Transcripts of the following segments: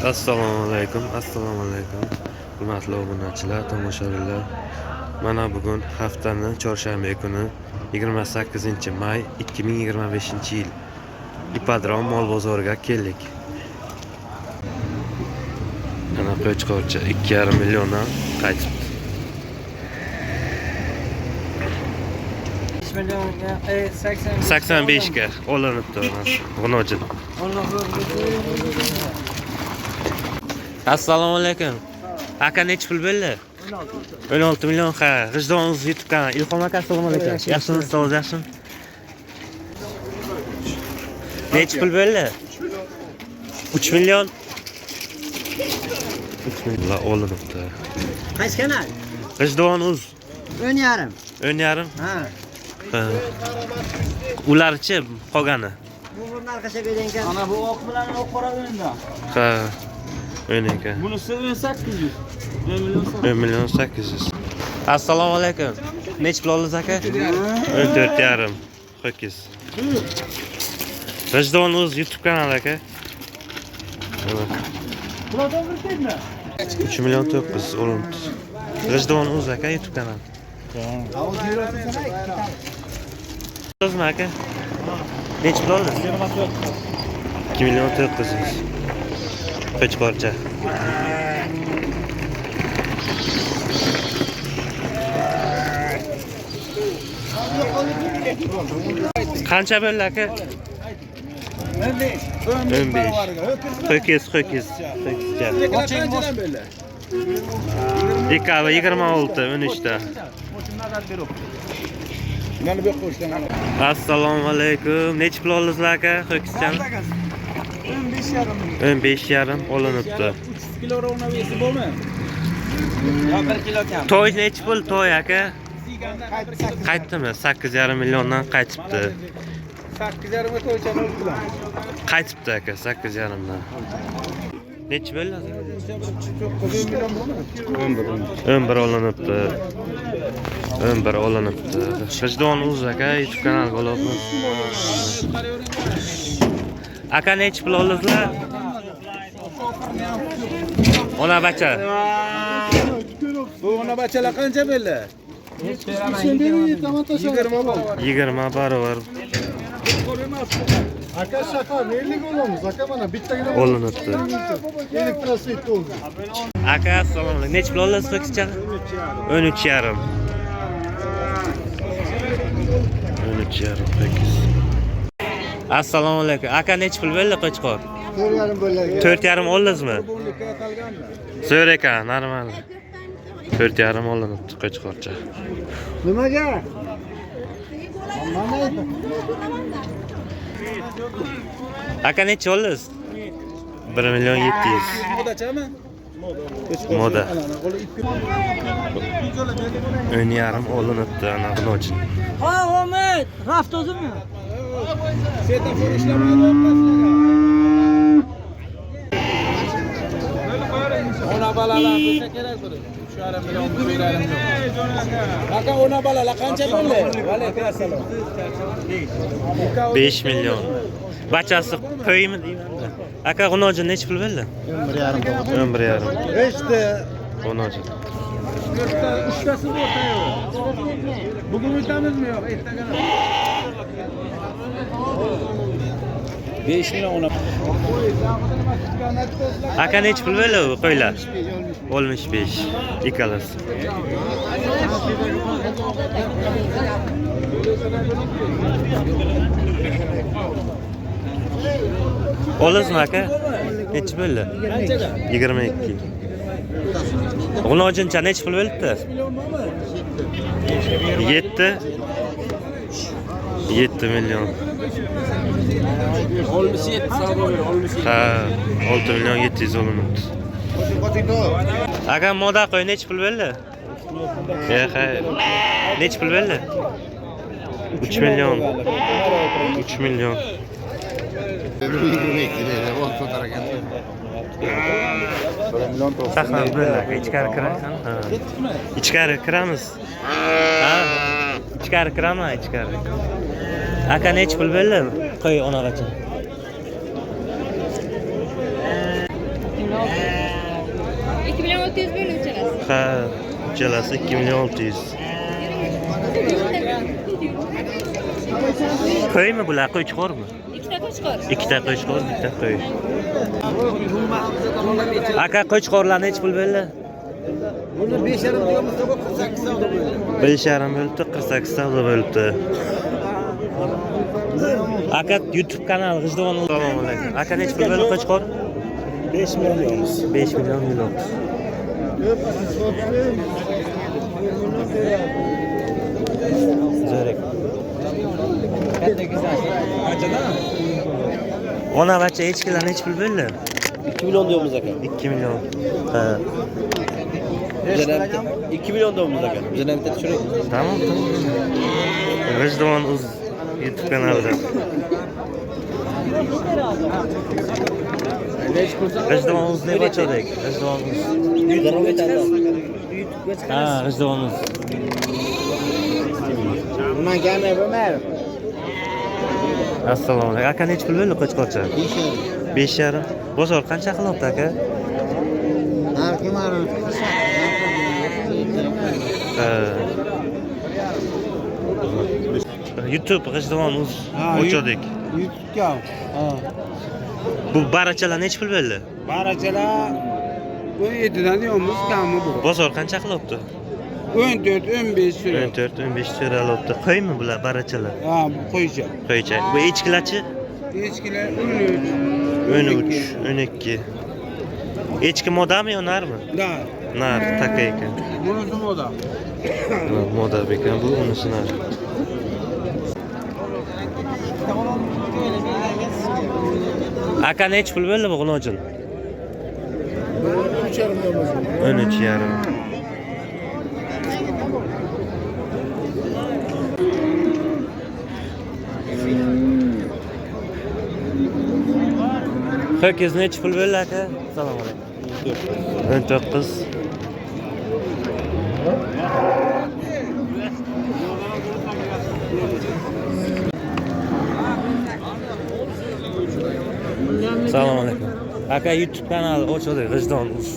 Assalomu alaykum, assalomu alaykum. Hurmatli obunachilar, tomoshabinlar. Mana bugun haftani chorshanba kuni 28 may 2025-yil. Ipodrom mol bozoriga keldik. Mana qo'chqorcha 2,5 milliondan qaytibdi. 5 milyonga 85 85 ga olinibdi mana g'unojin. Assalomu alaykum. Aka, nechi pul bo'ldi? 16 million, ha. G'ijdon uz YouTube kanali. Ilhom aka, assalomu alaykum. Yaxshimisiz, sog'ligingiz yaxshimi? Nechi pul bo'ldi? 3 million. 3 million olinibdi. Qaysi kanal? G'ijdon uz 10,5. 10,5. Ha. Ha. Ularchi qolgani? Bu narxi bergan. Ana bu oq bilan oq qora o'yinda. Ha. 10 ekan. Bunisi 1800. 1 million 1 million 800. Assalomu alaykum. Nechi pul oldingiz, aka? 14,5. Ho'kiz. G'ijdon uz YouTube kanali, aka. Mana. 3 million 900 olinibdi. G'ijdon uz, aka, YouTube kanali. O'zmi, aka? Nechi pul oldingiz? 2 million 900. Qo'chqorcha. Qancha bo'ldi, aka? 15. 15. Ho'kiz, ho'kiz. Ho'kizcha. Ikkovi 26, 13 ta. Assalomu alaykum. Nechi pul oldingizlar, aka? Ho'kizchani? 15,5 olinibdi. 300 kilo ровно vesi bormi? Yo 1 kilo kam. To'y nechi pul, to'y, aka? Qaytdimi? 8,5 milliondan qaytibdi. 8,5 ga to'ycha oldilar. Qaytibdi, aka, 8,5 dan. Nechi bo'ldi? 11 olinibdi. 11 olinibdi. G'ijdon uz, aka, YouTube kanaliga olyapmiz. Aka, nechi pul oldingizlar? Ona bacha. Bu ona bachalar qancha bo'ldi? 20 bor. 20 barobar Aka, shahar 50 olamiz aka, mana bittagina olinibdi. Elektrosvet oldi. Aka, assalomu alaykum. Nechi pul oldingiz ho'kizchani? 13,5. 13,5 ho'kiz. Assalomu alaykum. Aka, nechi pul bo'ldi qo'chqor? 4,5 bo'ldi. 4,5 oldingizmi? Zo'r ekan, normal. 4,5 olinibdi qo'chqorcha. Nimaga? Mana. Aka, nechi oldingiz? 1 million 700. Modachami? Moda. 10,5 olinibdi ana g'unojin. Ha, Umid, raft o'zimi? Svetofor ishlamaydi orqasiga. Ona balalar bo'lsa kerak buni. 3,5 million berardim. Aka, ona balalar qancha bo'ldi? Alaykum assalom. 5 million. Bachasi qo'ymi deyman. Aka, g'unojin nechi pul bo'ldi? 11,5. 11,5. 5ta. G'unojin. Uchtasi bor tayyor. Bugun o'tamizmi yo'q, ertaga. 5 million ona. Aka, nechi pul bo'ldi u qo'ylar? 65 ikkalasi. Oldingizmi, aka? Nechi bo'ldi? 22. G'unojincha nechi pul bo'libdi? 7. 7 million. 67 savdo ber, 67. Ha, 6 million 700 olinibdi. Aka, moda qo'y nechi pul bo'ldi? Ha. Nechi pul bo'ldi? 3 million. 3 million. Sahna bo'ldi, aka, ichkari kiramiz. Ha. Ichkari kiramiz. Ha. Ichkari kiraman, ichkari. Aka, nechi pul bo'ldi? Qo'y onagacha. 2 million 600 bo'ldi uchalasi. Ha, uchalasi 2 million 600. Qo'ymi bular, qo'ychqormi? Ikkita qo'chqor. Ikkita qo'chqor, bitta qo'y. Aka, qo'chqorlar nechi pul bo'ldi? Buni 5,5 deyapmiz, 48 savdo bo'ldi. 5,5 bo'libdi, 48 savdo bo'libdi. Aka, YouTube kanal G'ijduvon. Assalomu alaykum. Aka, nechi pul bo'ldi qo'chqor? 5 million. 5 million deyapti. Zo'rek. Qanchadan? Ona bacha echkilar nechi pul bo'ldi? 2 million diyoruz aka. 2 million. Ha. 2 million diyoruz aka. Bizdan bitta tushiring. Tamam, tamam. G'ijduvon uz YouTube kanalida. G'ijduvon uz deb ochdik. G'ijduvon uz. Ha, G'ijduvon uz. Bundan kamay bo'lmaydi. Assalomu alaykum. Aka, nechi pul bo'ldi qo'chqorcha? 5,5. Bozor qancha qilyapti aka? Narxi ma'lum. YouTube G'ijduvon uz ochdik. YouTube'ga. Ha. Bu barachalar nechi pul bo'ldi? Barachalar 17'dan diyoruz, kami bu. Bozor qancha qilyapti? 14, 15 so'rayapti. 14, 15 so'ralyapti. Qo'ymi bular barachalar? Ha, bu qo'ycha. Qo'ycha. Bu echkilarchi? Echkilar 13. 13, 12. Echki modami yo narmi? Da. Nar, taka ekan. Bunisi moda. Moda ekan bu, unisi nar. Aka, nechi pul bo'ldi bu g'unojin? 13,5. Ho'kiz nechi pul bo'ldi aka? Assalomu alaykum. 19. Assalomu alaykum. Aka, YouTube kanali ochildi, G'ijduvon uz.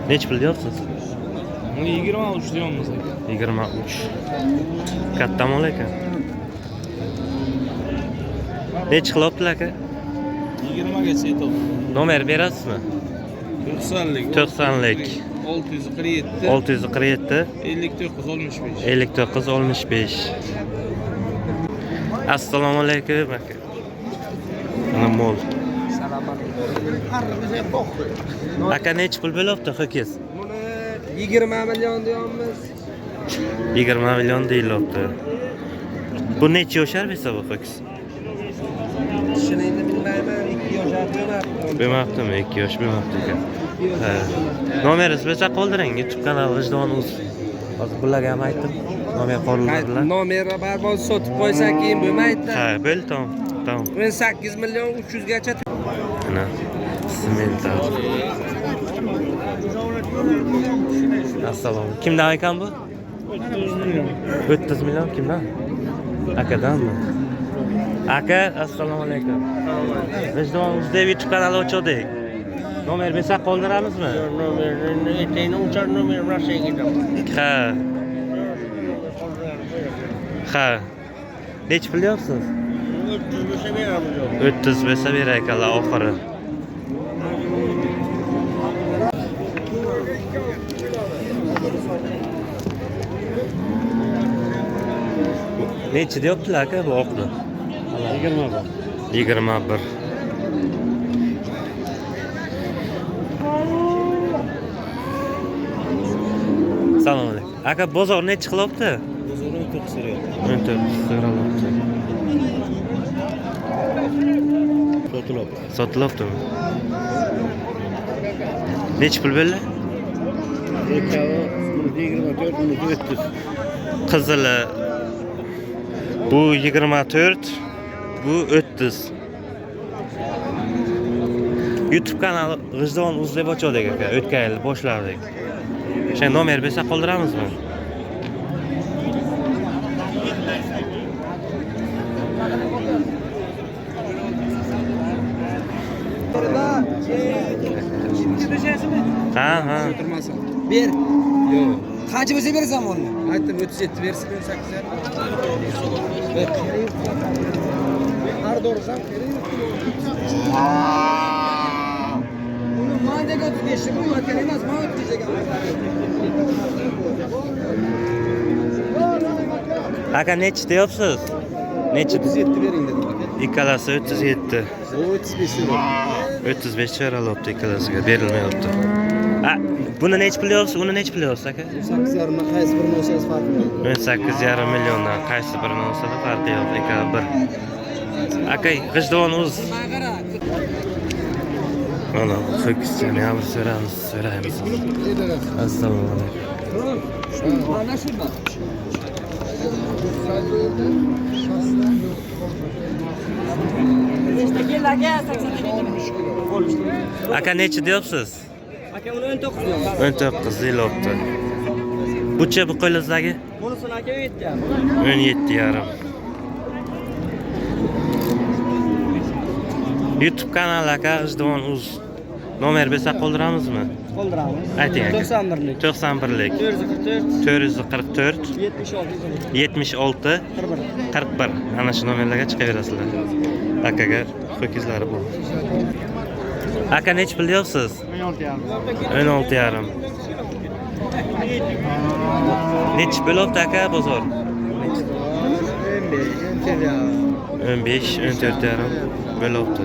Nechi pul deyapsiz? 23 deyapmiz aka. 23. Katta mol ekan. Nechi qilyaptilar aka? 20 gacha yetadi. Nomer berasizmi? 90lik. 90lik. 647. 647 59 65. 59 65. Assalomu alaykum aka. Mana mol. Aka, nechi pul bo'lyapti ho'kiz? Buni 20 million deyapmiz. 20 million deyilyapti. Bu nechi yoshar bo'lsa bu ho'kiz? Shuni endi bilmayman, 2 yoshar bo'lmabdi. Bo'lmabdimi? 2 yosh bo'lmabdi ekan. Ha. Nomeringiz bo'lsa qoldiring. YouTube kanal G'ijduvon uz. Hozir bularga ham aytdim. Nomer qoldirdilar. Nomerni barbod sotib qo'ysa keyin bo'lmaydi. Ha, bo'ldi, tamom. Tamom. 18 million 300 gacha. Mana simental. Assalomu. Kimdan ekan bu? 30 million kimdan? Akadanmi? Aka, assalomu alaykum. G'ijduvon uz deb YouTube kanali ochdik. Nomer bersa qoldiramizmi? Nomerini aytayni uchar nomer Rossiyaga ketaman. Ha. Ha. Nechi pul deyapsiz? 30 bo'lsa beramiz. 30 bo'lsa berar ekanlar oxiri. Nechi deyaptilar aka bu oqni? 21. 21. Assalomu alaykum. Aka, bozor nechi qilyapti? Bozor 19 so'rayapti. 19 so'ralyapti. Sotilyapti. Sotilyaptimi? Nechi pul bo'ldi? Ikkovi 24, bunisi 30. Qizili bu 24, bu 30. YouTube kanali G'ijduvon uz deb ochdik aka. O'tgan yil boshlardik. O'sha nomer bersa qoldiramizmi? Ha, ha. O'tirmasin. Ber. Yo'q. Qancha bo'lsa berasan molni? Aytdim 37 bersin, 18 yarim. Har do'rsam kerak. Uni mandaga 35 bu o'tgan emas, men 35 degan. Aka nechi deyapsiz? Nechi? 37 bering dedim aka. Ikkalasi 37. O 35 dedi. 35 so'ralyapti ikkalasiga, berilmayapti. A, buni nechi pul deyapsiz? Uni nechi pul deyapsiz aka? 18 yarimdan qaysi birini olsangiz farqi yo'q. 18,5 milliondan qaysi birini olsa-da farqi yo'q, ikkala bir. Aka, G'ijduvon o'z. Mana ho'kizchani ham bir so'ramiz, so'raymiz. Assalomu alaykum. Mana shundan. Aka nechi deyapsiz? Aka uni 19 deyapti. 19 deyilibdi. Buchi bu qo'lingizdagi? Bunisini aka 17 yarim. 17,5. YouTube kanal aka G'ijduvon uz. Nomer bersa qoldiramizmi? Qoldiramiz. Ayting aka. 91lik. 91lik. 444 444 76 76 41. 41. Ana shu nomerlarga chiqaverasizlar. Akaga ho'kizlari bor. Aka nechi pul deyapsiz? 16,5. Nechi bo'lyapti aka bozor? 15, 14,5 bo'lyapti.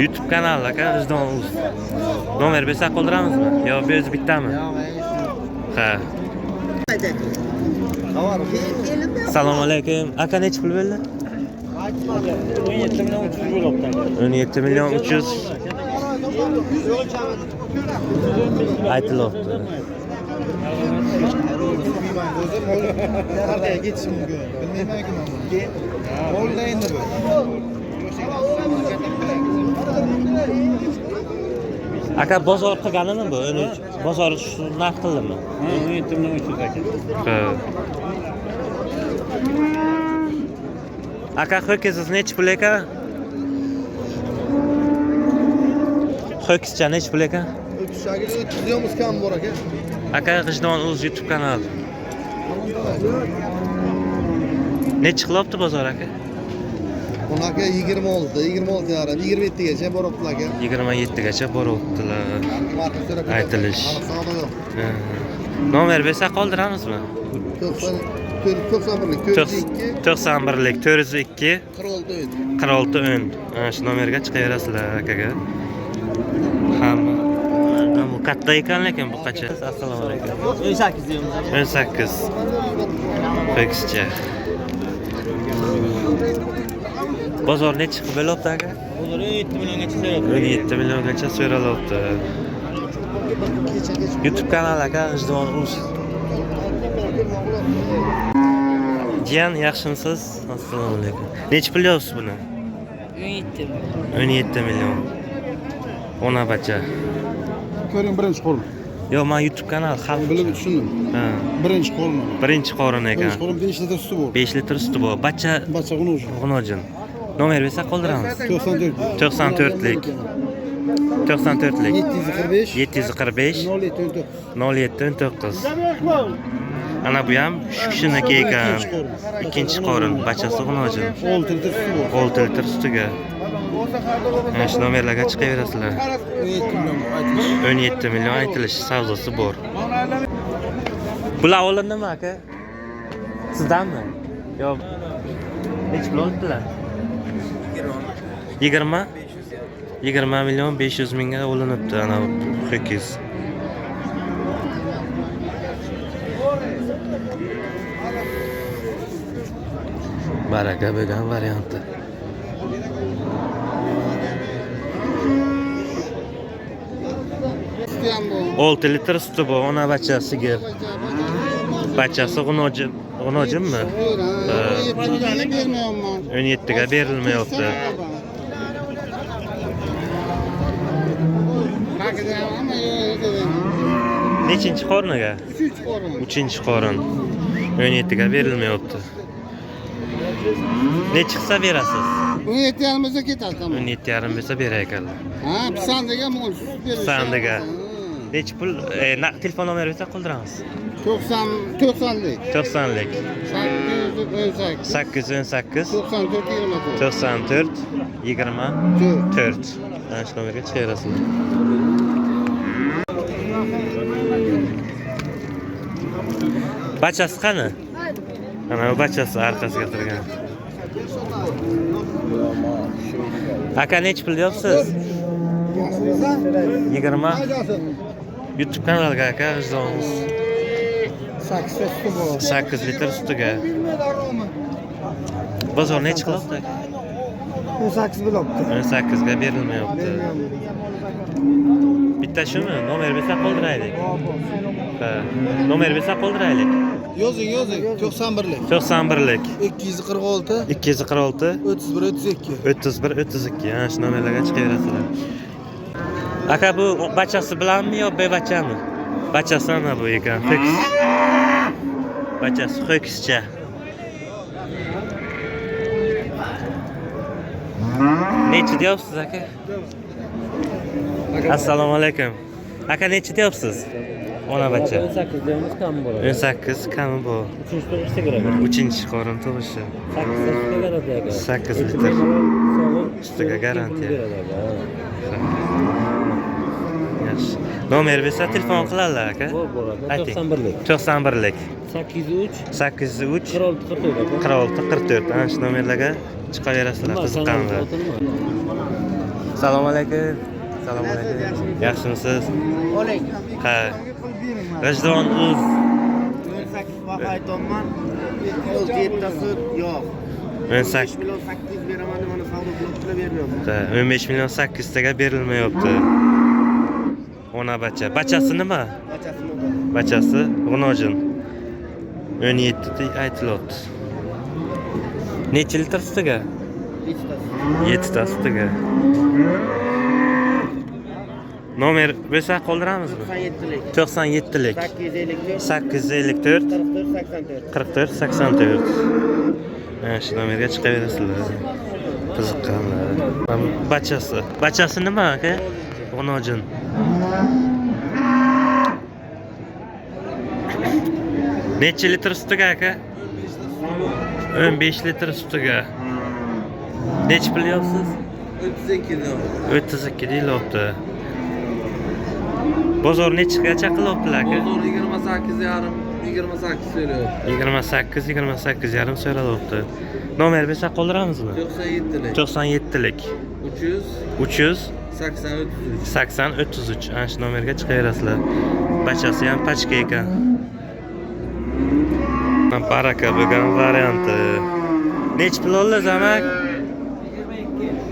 YouTube kanal aka G'ijduvon uz. Nomer bersak qoldiramizmi? Yo bu o'zi bittami? Ha. Assalomu alaykum. Aka nechi pul bo'ldi? 17 million 300 bo'libdi. 17 million 300 aytilyapti. Orqaga ketishi mumkin. Bilmayman-ku men buni. Molda endi bu. Aka bozor qilganimi bu? 13 bozor shu narx qildimi? Ha, 17 million 300 aka. Ha. Aka ho'kizingiz nechi pul ekan? Ho'kizcha nechi pul ekan? 38 30 deymiz kam bor aka. Aka G'ijduvon o'z YouTube kanali. Nechi qilyapti bozor aka? Buni aka 26, 26 yarim, 27 gacha boryaptilar aka. 27 gacha boryaptilar. Aytilish. Aniq savdo yo'q. Ha. Nomer bersa qoldiramizmi? 91lik 402 91lik 402 46 46 10. Ana shu nomerga chiqaverasizlar akaga. Hamma bu katta ekan lekin bu qancha? Assalomu alaykum. 18 deymiz. 18. Ho'kizcha. Bozor nechi qilib bo'lyapti aka? Bozor 17 milliongacha so'rayapti. 17 milliongacha so'ralyapti. YouTube kanal aka G'ijduvon uz. Jiyan yaxshimisiz? Assalomu alaykum. Nechi pul yozsiz buni? 17. 17 million. Ona bacha. Ko'ring birinchi qo'lim. Yo'q, men YouTube kanal xalq. Bilib tushundim. Ha, Birinchi qo'lim. birinchi qorin ekan. Birinchi qo'lim 5 litr suti bor. 5 litr suti bor. Bacha Bacha g'unojin. g'unojin. Nomer bersa qoldiramiz. 94. 94lik. 94lik. 745 745 07 07 19. Ana bu ham shu kishiniki ekan. Ikkinchi qorin, bachasi g'unojin. 6 litr suti bor. 6 litr sutiga. Mana shu nomerlarga chiqaverasizlar. 17 million aytilish. 17 million aytilish savdosi bor. Bular olindimi aka? Sizdanmi? Yo'q. Nechi pul oldilar? 20 20 million 500 mingga olinibdi ana bu ho'kiz. Baraka bo'lgan varianti. 6 litr suti bor, ona bacha sigir. Bachasi g'unojin, g'unojinmi? 17 ga berilmayapti. Nechinchi qorniga? Uchinchi qorin. 17 ga berilmayapti. Nechi qilsa berasiz? 17,5 bo'lsa ketadi, tamom. 17,5 bo'lsa berar ekanlar. Ha, pisandiga mol sut berish. Pisandiga. Nechi pul? Telefon nomeri bersa qoldiramiz. 90 90lik. 90lik. 818 818 94 24. 94 24. Ana shu nomerga chiqaverasizlar. Bachasi qani? Ana bu bachasi orqasiga turgan. Aka, nechi pul deyapsiz? 20. YouTube kanalga aka, g'ijdonimiz. 8 suti bor. 8 litr sutiga. Bozor nechi qilyapti aka? 18 bo'libdi. 18 ga berilmayapti. Bitta shumi? Nomer bersa qoldiraylik. Ha. Nomer bersa qoldiraylik. Yozing, yozing. 91lik. 91lik. 246 246 31 32. 31 32. Ana shu nomerlarga chiqaverasizlar. Aka, bu bachasi bilanmi yo bebachami? Bachasi ana bu ekan. Ho'kiz. Bachasi ho'kizcha. Nechi deyapsiz aka? Assalomu alaykum. Aka, nechi deyapsiz? Ona bacha. 18 deymiz, kam bo'ladi. 18 kami bu. Uchinchi tug'ishda kiradi. Uchinchi qorin tug'ishi. 8 sutga garantiya aka. 8 Eti litr. bemalol sog'ib, Sutiga garantiya. beradi aka, ha. Yaxshi. Nomer bersa telefon qiladilar aka. Bor, bo'ladi. Ayting. 91lik. 91lik. 803 803 46 44 aka. 46 44. Ana shu nomerlarga chiqaverasizlar qiziqqanlar. Assalomu alaykum. Assalomu alaykum. Yaxshimisiz? Ha. G'ijdon uz. 18 baho aytyapman. 7 ta sut yo'q. 18 million 800 beraman deb mana savdo qilib bermayapman. Ha, 15 million 8 taga berilmayapti. Ona bacha. Bachasi nima? Bachasini Bachasi g'unojin. 17 deb aytilyapti. Necha litr sutiga? 7 ta sutiga. Nomer bersa qoldiramizmi? 97lik. 97lik. 854 854 44 84. 44 84. Mana shu nomerga chiqaverasizlar. Qiziqqanlar. Bachasi. Bachasi nima aka? G'unojin. Necha litr sutiga aka? 15 litr sutiga. Necha pul deyapsiz? 32 32 deyilyapti. Bozor nechagacha qilyaptilar aka? Bozor 28,5 28 so'rayapti. 28 28,5 so'ralyapti. Nomer bersa qoldiramizmi? 97lik. 97lik. 300 300 80 33. 80 33. Ana shu nomerga chiqaverasizlar. Bachasi ham pachka ekan. Baraka bo'lgan varianti. Nechi pul oldi zamak?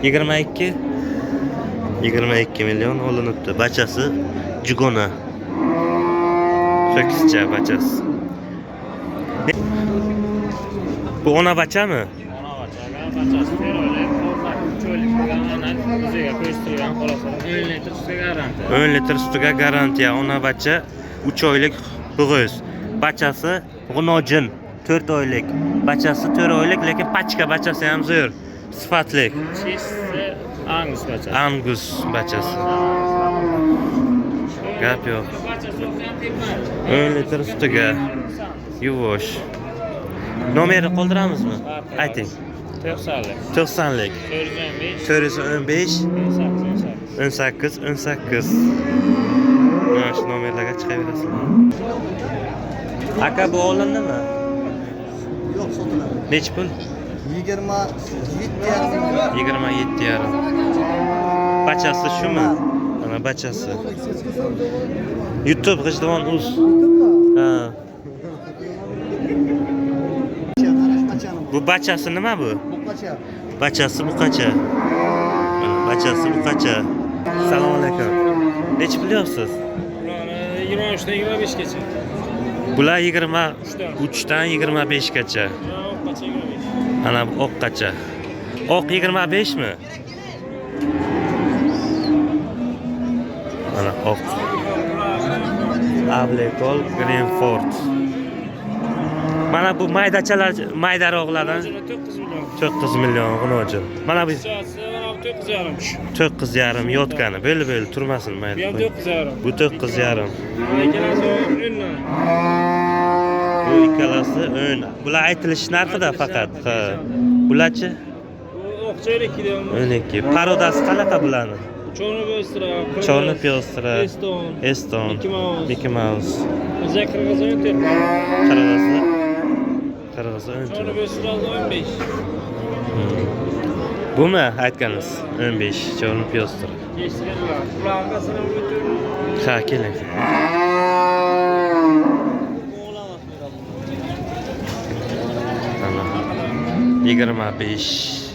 22. 22 million olinibdi. Bachasi jugona. Ho'kizcha bachasi. Bu ona bachami? Ona bacha, bachasi to'rt oylik, 3 oylik bo'lgan ona o'ziga ko'chtirilgan xolos. 10 litr sutga garantiya. 10 litr sutiga garantiya. Ona bacha 3 oylik bo'g'iz. Bachasi g'unojin 4 oylik. Bachasi 4 oylik, lekin pachka bachasi ham zo'r. Sifatli. Chisi Angus bachasi. Angus bachasi. Gap yo'q. Bachasi yo'q ham tepmaydi. 10 litr sutiga yuvosh. Nomerni qoldiramizmi? Ayting. 90lik. 90lik. 415 415 18 18. 18 18. Mana shu nomerlarga chiqaverasizlar. Aka, bu olindimi? Yo'q, sotiladi. Nechi pul? 27,5. 27,5. Bachasi shumi? Ana bachasi. YouTube G'ijduvon uz. Ha. Bu bachasi nima bu? Buqacha. Bachasi buqacha. Mana bachasi buqacha. Assalomu alaykum. Nechi pul deyapsiz? Bularni 23 dan 25 gacha. Bular 23 dan 25 gacha. Oqqacha 25. Ana bu oqqacha. Oq 25 mi? Mana oq. Ablekol Greenford. Mana bu maydachalar, maydaroqlardan 9 million. 9 million g'unojin. Mana bu Qishchasi mana bu 9,5. 9,5 yotgani. Bo'lib-bo'lib turmasin Bu mayli. ham 9,5. Bu 9,5. Mana ikkalasi 10. Bu ikkalasi 10. Bular aytilish narxida faqat. Ha. Bularchi Bu o'qcha 12 deyapmiz. 12. Parodasi qanaqa bularni? Chorni pestra. Chorni pestra. Eston. Eston. Mickey Mouse. Mickey Mouse. O'zak qirg'iz 14. Qirg'izi. Qirg'izi Chorni 14. pestra 15. Bumi aytganingiz? 15 chorni pestra. Kechtirganlar. Bular orqasini o'tib. Ha, keling. Ana. 25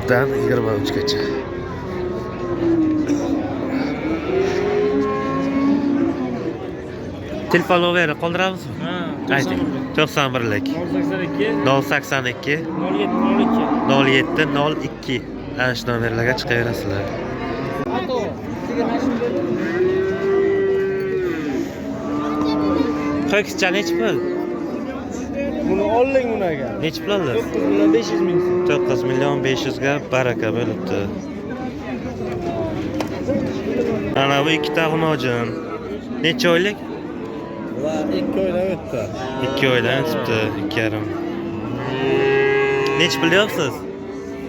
dan 23 gacha. Telefon nomeri qoldiramizmi? Ha, Ayting. 91lik 082 082 07 02. 07 02. Ana shu nomerlarga chiqaverasizlar. Ho'kizcha nechi pul? Buni oling buni aka. Nechi pul oldi? 9 million 500 ming so'm. 9 million 500 ga baraka bo'libdi. Ana bu ikkita g'unojin. Necha oylik? Bular 2 oydan o'tdi. 2 oydan o'tibdi, 2,5. Nechi pul deyapsiz?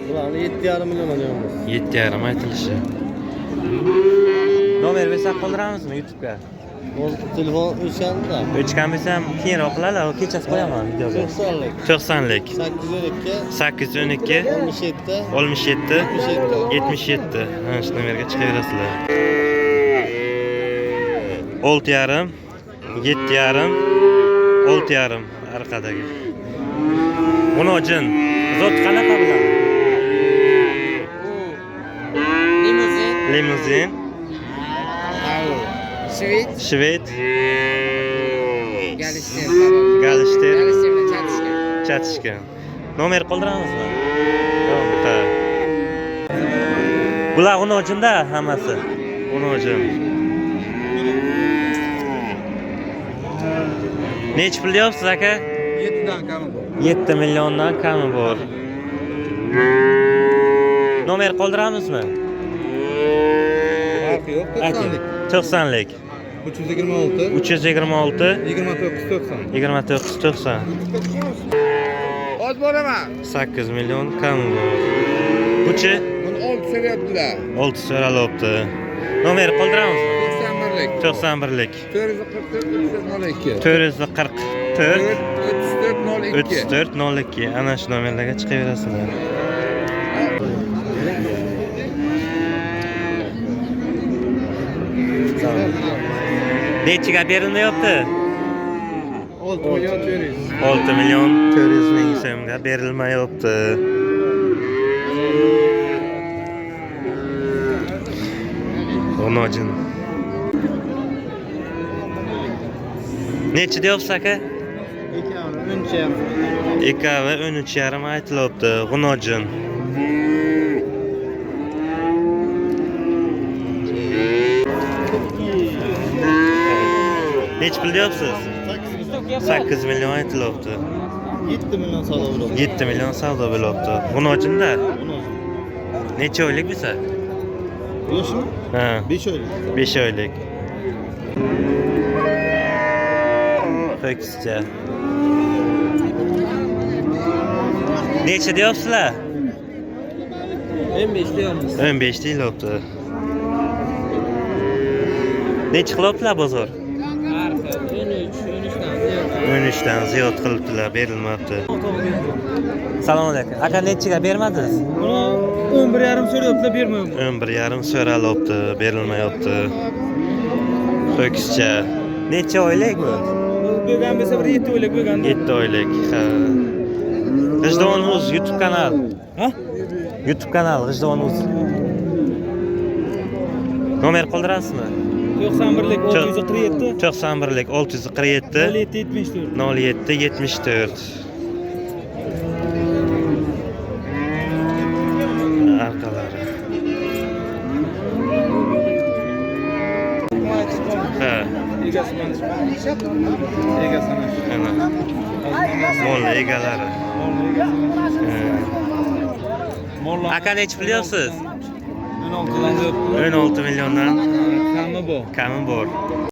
Bularni 7,5 million olyapmiz. 7,5 aytilishi. Nomer bersak qoldiramizmi YouTube'ga? Hozir telefon o'chganda. O'chgan bo'lsa ham keyinroq qiladi, kechasi qo'yaman videoga. 90lik. 90lik 812 812 67 67 77. 77. Ha, shu nomerga chiqaverasizlar. 6,5 7,5 6,5 orqadagi. G'unojin. Zot qanaqa bular? Limuzin. Limuzin, Shved. shved, Galishter. Galishter. Galishter bilan chatishgan. Chatishgan. Nomer qoldiramizmi? Yo'q, ha. Bular g'unojinda hammasi. G'unojin. Nechi pul deyapsiz aka? 7 dan kami bor. 7 milliondan kami bor. Nomer qoldiramizmi? Farqi yo'q. Ayting. 90lik. 326 326 29 90. 29 90. Oz boraman. 8 million kami bor. Buchi Buni 6 so'rayaptilar. 6 so'ralyapti. Nomer qoldiramizmi? 91lik. 91lik. 444 02. 444 34 02. 34 02. Ana shu nomerlarga chiqaverasizlar. Nechiga berilmayapti? 6 million 400. 6 million 400 ming so'mga berilmayapti. G'unojin. Nechi deyapsiz aka? Ikkovi 13,5 aytilyapti. G'unojin. Nechi pul deyapsiz? 8 million aytilyapti. 7 million savdo bo'ladi. 7 million savdo bo'lyapti. G'unojinda necha oylik bo'lsa? Yoshmi? Ha, 5 oylik. 5 oylik. Ho'kizcha. Necha deyapsizlar? 15 deyapmiz. 15 deyilyapti. Necha qilyaptilar bozor? Narxi 13, 13 dan ziyod. 13 dan ziyod qilibdilar, berilmabdi. Assalomu alaykum. Aka nechiga bermadingiz? Buni 11,5 so'rayaptilar, bermayapman. 11,5 so'ralyapti, berilmayapti. Ho'kizcha. Necha oylik bu? Bo'lgan bo'lsa bir 7 oylik bo'lgan. 7 oylik. Ha. G'ijduvon uz YouTube kanal. Ha? YouTube kanal G'ijduvon uz. Nomer qoldirasizmi? 91lik 647 91lik 647 07 74. 07 74. Arkalari. Ha. Ko'chasi mana shu. Egasini. Ana. Mol egalari. Mollar. Aka, nechi pul deyapsiz? 16 dan deyapti. 16 milliondan Kami bu. Kami bor.